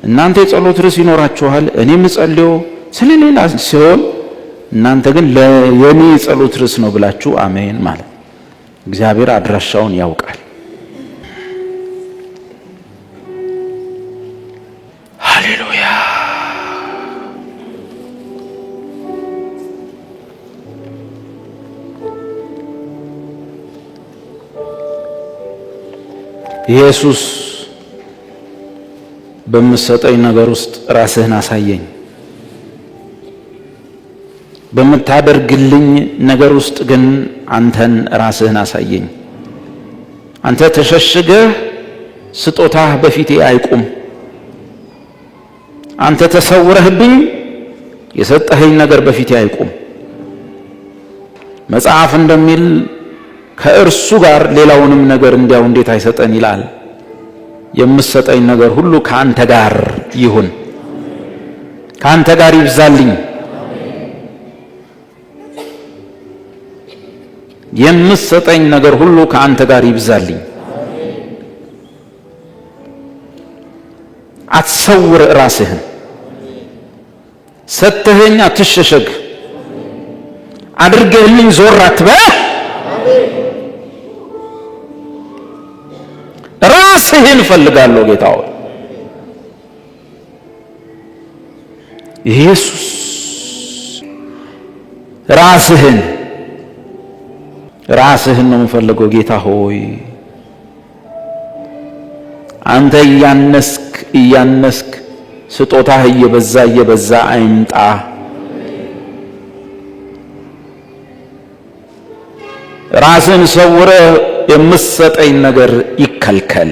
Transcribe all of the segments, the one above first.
እናንተ የጸሎት ርዕስ ይኖራችኋል። እኔ የምጸልየው ስለ ሌላ ሲሆን እናንተ ግን የኔ የጸሎት ርዕስ ነው ብላችሁ አሜን ማለት። እግዚአብሔር አድራሻውን ያውቃል። ሃሌሉያ። ኢየሱስ፣ በምትሰጠኝ ነገር ውስጥ ራስህን አሳየኝ። በምታደርግልኝ ነገር ውስጥ ግን አንተን ራስህን አሳየኝ። አንተ ተሸሽገህ ስጦታህ በፊቴ አይቁም። አንተ ተሰውረህብኝ የሰጠኸኝ ነገር በፊቴ አይቁም። መጽሐፍ እንደሚል ከእርሱ ጋር ሌላውንም ነገር እንዲያው እንዴት አይሰጠን ይላል። የምትሰጠኝ ነገር ሁሉ ከአንተ ጋር ይሁን፣ ከአንተ ጋር ይብዛልኝ። የምትሰጠኝ ነገር ሁሉ ከአንተ ጋር ይብዛልኝ። አትሰውር ራስህን። ሰጥተኸኝ አትሸሸግ። አድርገህልኝ ዞር አትበል። ራስህን እፈልጋለሁ ጌታ ሆይ። ኢየሱስ፣ ራስህን፣ ራስህን ነው የምፈልገው ጌታ ሆይ። አንተ እያነስክ እያነስክ ስጦታህ እየበዛ እየበዛ አይምጣ። ራስን ሰውረህ የምትሰጠኝ ነገር ይከልከል።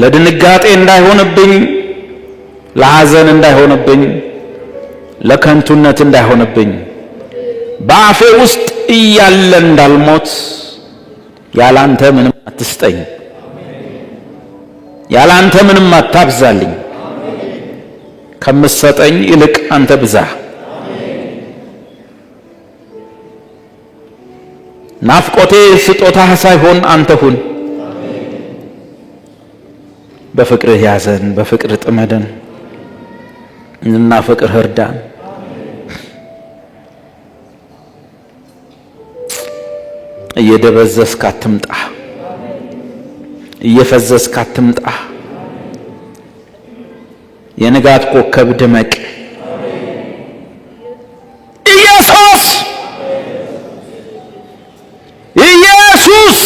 ለድንጋጤ እንዳይሆንብኝ፣ ለሐዘን እንዳይሆንብኝ፣ ለከንቱነት እንዳይሆንብኝ፣ በአፌ ውስጥ እያለ እንዳልሞት ያላንተ ምንም አትስጠኝ፣ ያላንተ ምንም አታብዛልኝ። ከምትሰጠኝ ይልቅ አንተ ብዛ። ናፍቆቴ ስጦታህ ሳይሆን አንተ ሁን። በፍቅርህ ያዘን፣ በፍቅርህ ጥመደን እና ፍቅርህ እርዳን። እየደበዘዝክ አትምጣ፣ እየፈዘዝክ አትምጣ። የንጋት ኮከብ ድመቅ። ኢየሱስ፣ ኢየሱስ፣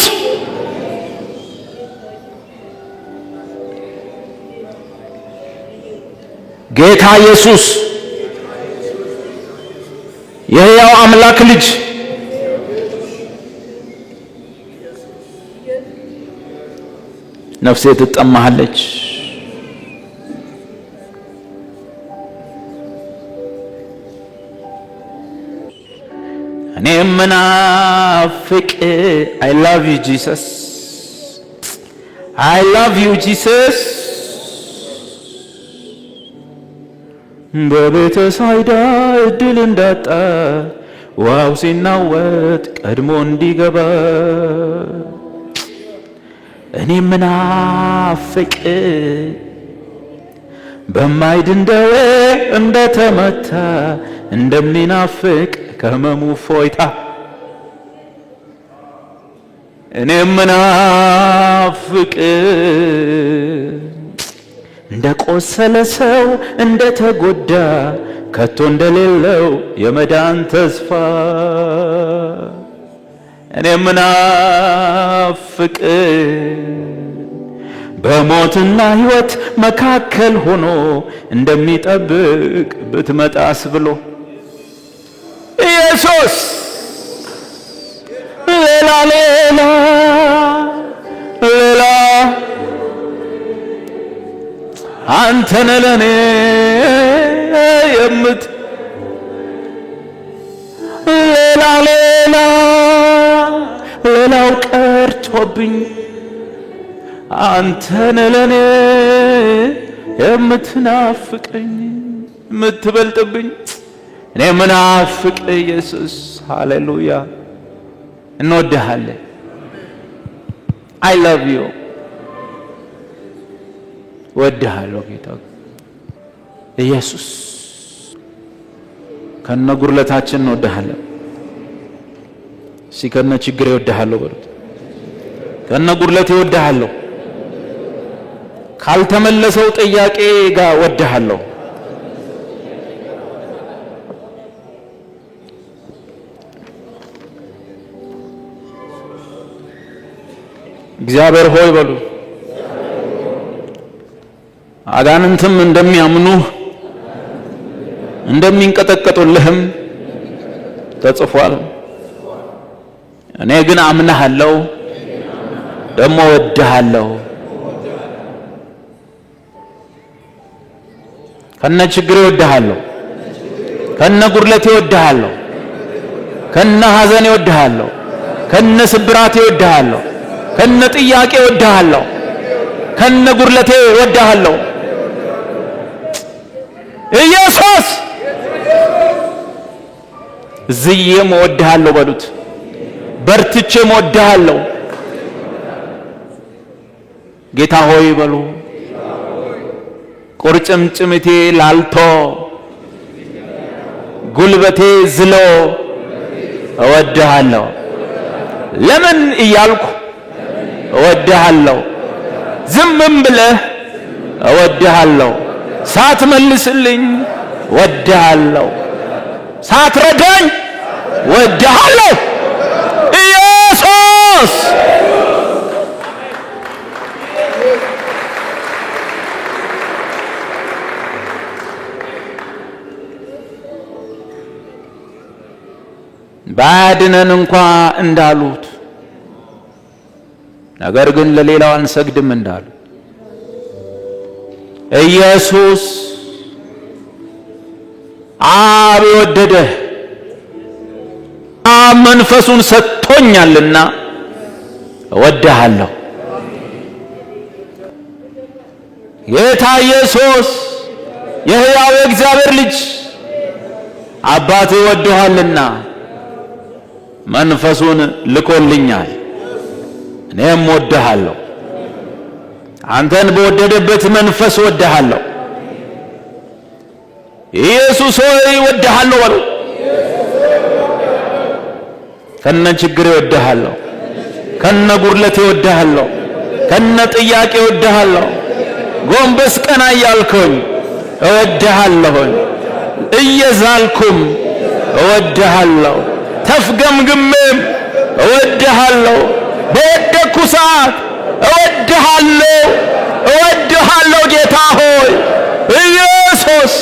ጌታ ኢየሱስ፣ የሕያው አምላክ ልጅ፣ ነፍሴ ትጠማሃለች። እኔ ምናፍቅ I love you Jesus, I love you Jesus። በቤተ ሳይዳ እድል እንዳጣ፣ ውሃው ሲናወጥ ቀድሞ እንዲገባ፣ እኔ ምናፍቅ በማይድን ደዌ እንደተመታ እንደሚናፍቅ ከህመሙ እፎይታ፣ እኔ ምናፍቅ እንደ ቆሰለ ሰው፣ እንደ ተጎዳ፣ ከቶ እንደሌለው የመዳን ተስፋ፣ እኔ ምናፍቅ በሞትና ሕይወት መካከል ሆኖ እንደሚጠብቅ ብትመጣስ ብሎ። ኢየሱስ፣ ሌላ ሌላ ሌላ አንተን ለኔ የምት ሌላ ሌላ ሌላው ቀርቶብኝ አንተን ለኔ የምትናፍቀኝ፣ የምትበልጥብኝ፣ እኔ ምናፍቅ ኢየሱስ። ሃሌሉያ፣ እንወድሃለን። I love you. እወድሃለሁ ጌታ ኢየሱስ። ከነ ጉድለታችን እንወድሃለን። እስኪ ከነ ችግሬ እወድሃለሁ በሉት። ከነ ጉድለቴ እወድሃለሁ። ካልተመለሰው ጥያቄ ጋር እወድሃለሁ። እግዚአብሔር ሆይ በሉ። አጋንንትም እንደሚያምኑህ እንደሚንቀጠቀጡልህም ተጽፏል። እኔ ግን አምናሃለሁ፣ ደግሞ እወድሃለሁ። ከነ ችግሬ እወድሃለሁ፣ ከነ ጉድለቴ እወድሃለሁ፣ ከነ ሐዘኔ እወድሃለሁ፣ ከነ ስብራቴ እወድሃለሁ፣ ከነ ጥያቄ እወድሃለሁ፣ ከነ ጉድለቴ እወድሃለሁ። ኢየሱስ ዝዬም እወድሃለሁ በሉት። በርትቼም እወድሃለሁ። ጌታ ሆይ በሉ። ቁርጭምጭሚቴ ላልቶ ጉልበቴ ዝሎ እወድሃለሁ። ለምን እያልኩ እወድሃለሁ። ዝምም ብለህ እወድሃለሁ። ሳትመልስልኝ እወድሃለሁ። ሳትረዳኝ እወድሃለሁ። ኢየሱስ ባያድነን እንኳ እንዳሉት፣ ነገር ግን ለሌላው አንሰግድም እንዳሉ ኢየሱስ አብ የወደደህ አብ መንፈሱን ሰጥቶኛልና እወድሃለሁ። ጌታ ኢየሱስ የሕያው የእግዚአብሔር ልጅ አባት ይወድሃልና መንፈሱን ልኮልኛል፣ እኔም እወድሃለሁ። አንተን በወደደበት መንፈስ እወድሃለሁ። ኢየሱስ ሆይ እወድሃለሁ በሉ። ከነ ችግሬ እወድሃለሁ፣ ከነ ጉድለቴ እወድሃለሁ፣ ከነ ጥያቄ እወድሃለሁ። ጎንበስ ቀና እያልኩኝ እወድሃለሁኝ፣ እየዛልኩም እወድሃለሁ፣ ተፍገምግሜም እወድሃለሁ፣ በወደቅኩ ሰዓት እወድሃለሁ፣ እወድሃለሁ ጌታ ሆይ ኢየሱስ።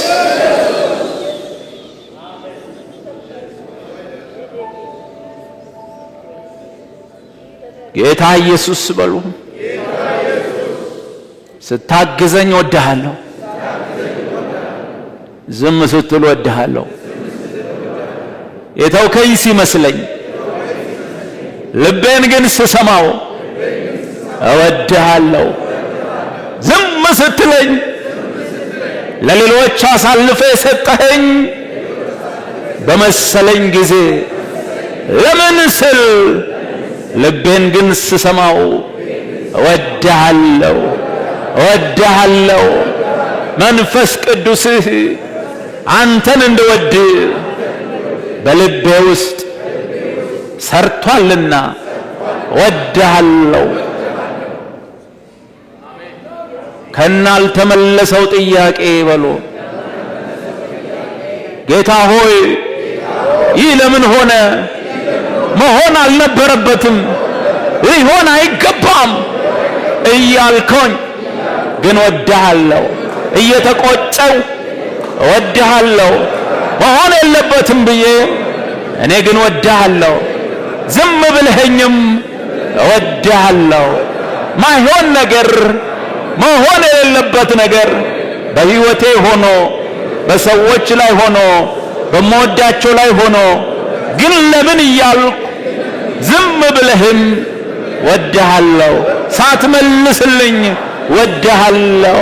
ጌታ ኢየሱስ በሉ። ስታግዘኝ እወድሃለሁ፣ ዝም ስትል እወድሃለሁ። የተውከኝ ሲመስለኝ ልቤን ግን ስሰማው እወድሃለሁ። ዝም ስትለኝ ለሌሎች አሳልፈ የሰጠኸኝ በመሰለኝ ጊዜ ለምን ስል ልቤን ግን ስሰማው እወድሃለሁ፣ እወድሃለሁ። መንፈስ ቅዱስህ አንተን እንድወድ በልቤ ውስጥ ሰርቷልና እወድሃለሁ። ከናልተመለሰው ጥያቄ በሎ ጌታ ሆይ ይህ ለምን ሆነ? መሆን አልነበረበትም፣ ሊሆን አይገባም እያልከኝ ግን እወድሃለሁ። እየተቆጨው እወድሃለሁ። መሆን የለበትም ብዬ እኔ ግን እወድሃለሁ። ዝም ብለኸኝም እወድሃለሁ። ማይሆን ነገር መሆን የሌለበት ነገር በሕይወቴ ሆኖ በሰዎች ላይ ሆኖ በምወዳቸው ላይ ሆኖ ግን ለምን እያልኩ ዝም ብለህም ወድሃለሁ። ሳትመልስልኝ ወድሃለሁ።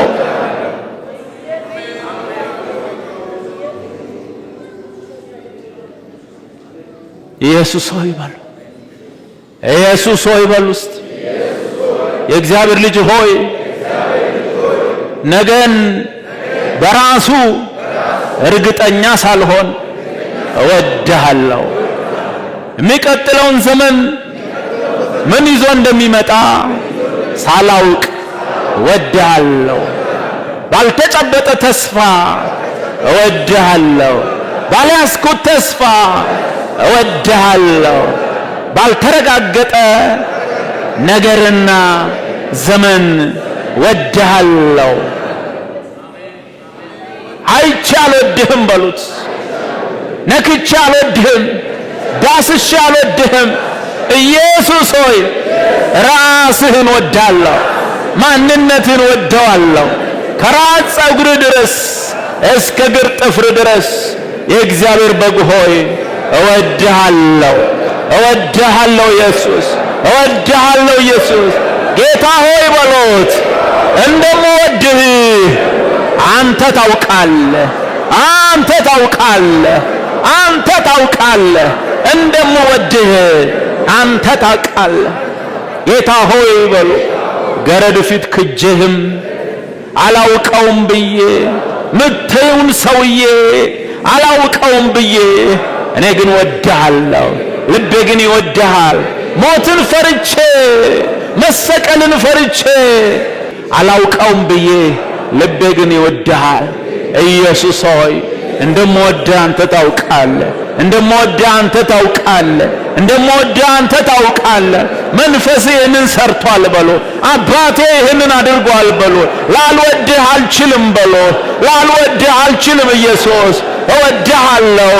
ኢየሱስ ሆይ በሉ። ኢየሱስ ሆይ በሉ። ውስጥ የእግዚአብሔር ልጅ ሆይ ነገን በራሱ እርግጠኛ ሳልሆን እወድሃለሁ። የሚቀጥለውን ዘመን ምን ይዞ እንደሚመጣ ሳላውቅ እወድሃለሁ። ባልተጨበጠ ተስፋ እወድሃለሁ። ባልያዝኩት ተስፋ እወድሃለሁ። ባልተረጋገጠ ነገርና ዘመን እወድሃለሁ። አይቼ አልወድህም በሉት። ነክቼ አልወድህም፣ ዳስሼ አልወድህም። ኢየሱስ ሆይ ራስህን ወዳለሁ፣ ማንነትህን ወደዋለሁ። ከራስ ፀጉር ድረስ እስከ እግር ጥፍር ድረስ የእግዚአብሔር በግ ሆይ እወድሃለሁ፣ እወድሃለሁ ኢየሱስ፣ እወድሃለሁ ኢየሱስ። ጌታ ሆይ በሎት፣ እንደምወድህ አንተ ታውቃለህ፣ አንተ ታውቃለህ፣ አንተ ታውቃለህ። እንደምወድህ አንተ ታውቃለህ። ጌታ ሆይ በሎ፣ ገረድ ፊት ክጄህም አላውቀውም ብዬ፣ ምትዩን ሰውዬ አላውቀውም ብዬ፣ እኔ ግን ወድሃለሁ፣ ልቤ ግን ይወድሃል። ሞትን ፈርቼ፣ መሰቀልን ፈርቼ አላውቀውም ብዬ፣ ልቤ ግን ይወድሃል። ኢየሱስ ሆይ እንደምወድህ አንተ ታውቃለህ። እንደምወድህ አንተ ታውቃለህ። እንደምወድህ አንተ ታውቃለህ። መንፈስ ይህንን ሰርቷል በሎ። አባቴ ይህንን አድርጓል በሎ። ላልወድህ አልችልም በሎ። ላልወድህ አልችልም ኢየሱስ፣ እወድሃለሁ።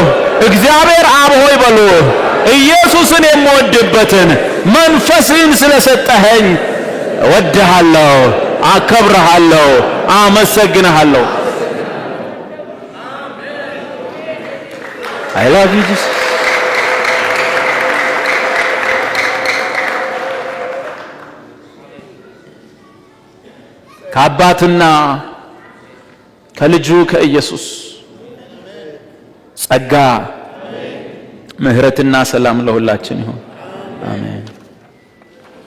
እግዚአብሔር አብ ሆይ በሎ፣ ኢየሱስን የምወድበትን መንፈስህን ስለሰጠኸኝ እወድሃለሁ፣ አከብረሃለሁ፣ አመሰግንሃለሁ። I love you, Jesus. ከአባትና ከልጁ ከኢየሱስ ጸጋ፣ ምሕረትና ሰላም ለሁላችን ይሁን። አሜን።